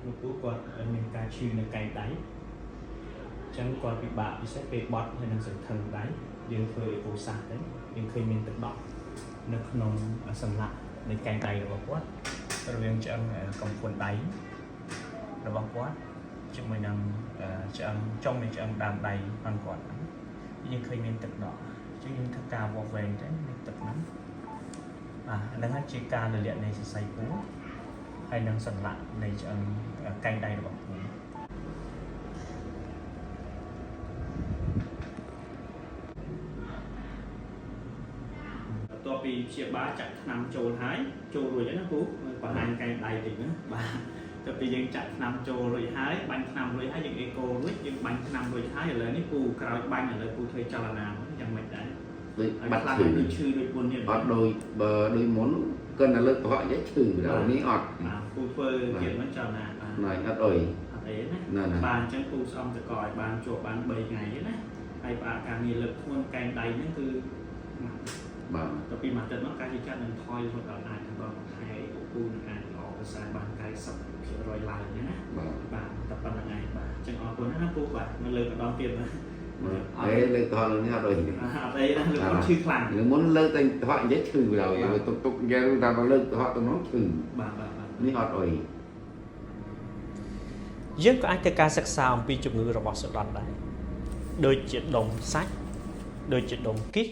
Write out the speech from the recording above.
លោកពូគាត់មានការឈឺនៅកែងដៃអញ្ចឹងគាត់ពិបាកពិសេសពេលបត់ហើយនឹងសន្ធឹងដៃយើងធ្វើអេកូសាសទៅយើងឃើញមានទឹកដក់នៅក្នុងសន្លាក់នៃកែងដៃរបស់គាត់រវាងឆ្អឹងកំភួនដៃរបស់គាត់ជាមួយនឹងឆ្អឹងចុងនៃឆ្អឹងដើមដៃរបស់គាត់យើងឃើញមានទឹកដក់អញ្ចឹងយើងធ្វើការវាស់វែងទៅមានទឹកហ្នឹងបាទហ្នឹងហើយជាការលលាកនៃសរសៃពូហើយនឹងសន្លាក់នៃឆ្អឹងកែងដៃរបស់ពូ បន្ទាប់ពីព្យាបាលចាក់ថ្នាំចូលហើយចូលរួចហើយណាពូបង្ហាញកែងដៃតិចណាបាទទៅពីយើងចាក់ថ្នាំចូលរួចហើយបាញ់ថ្នាំរួចហើយយើងអេកូរួចយើងបាញ់ថ្នាំរួចហើយឥឡូវនេះពូក្រោយបាញ់ឥឡូវពូធ្វើចលនាយ៉ាងម៉េចដែរ ដូច ហើយខ្លាំង បាត់ឈឺ ដូចឈឺដូចមុនទៀត អត់ដូចបើដូចមុនកិនតែលើកកុហកយ៉ាងឈឺដល់នេះអត់ បាទពូធ្វើទៀតមិនចលនាបាទ ណៃអត់អុយ អត់អីណា ណែណា បាទអញ្ចឹងពូស្អំតកឲ្យបានជាប់បាន3ថ្ងៃទេណាហើយផ្អាកការងារលើកធ្ងន់កែងដៃហ្នឹងគឺ បាទ ទៅពីមួយអាទិត្យមកការជិះចាត់នឹងថយរហូតដល់អាចដល់មួយខែពូនឹងអាចល្អប្រសើរបាន90%ឡើងណា បាទ បាទតែប៉ុណ្្នឹងឯងបាទអញ្ចឹងអរគុណណាពូបាទនៅលើកម្ដងទៀតណា អេលើកកុហកលើនេះអត់អុយ អត់អីណាលើកឈឺខ្លាំង លើមុនលើកតែកុហកនិយាយឈឺដល់ទុកទុកនិយាយថាបើលើកកុហកទៅនោះឈឺ បាទបាទបាទ នេះអត់អុយ យើងក៏អាចធ្វើការសិក្សាអំពីជំងឺរបស់សុដន់ដែរដូចជាដុំសាច់ដូចជាដុំគីស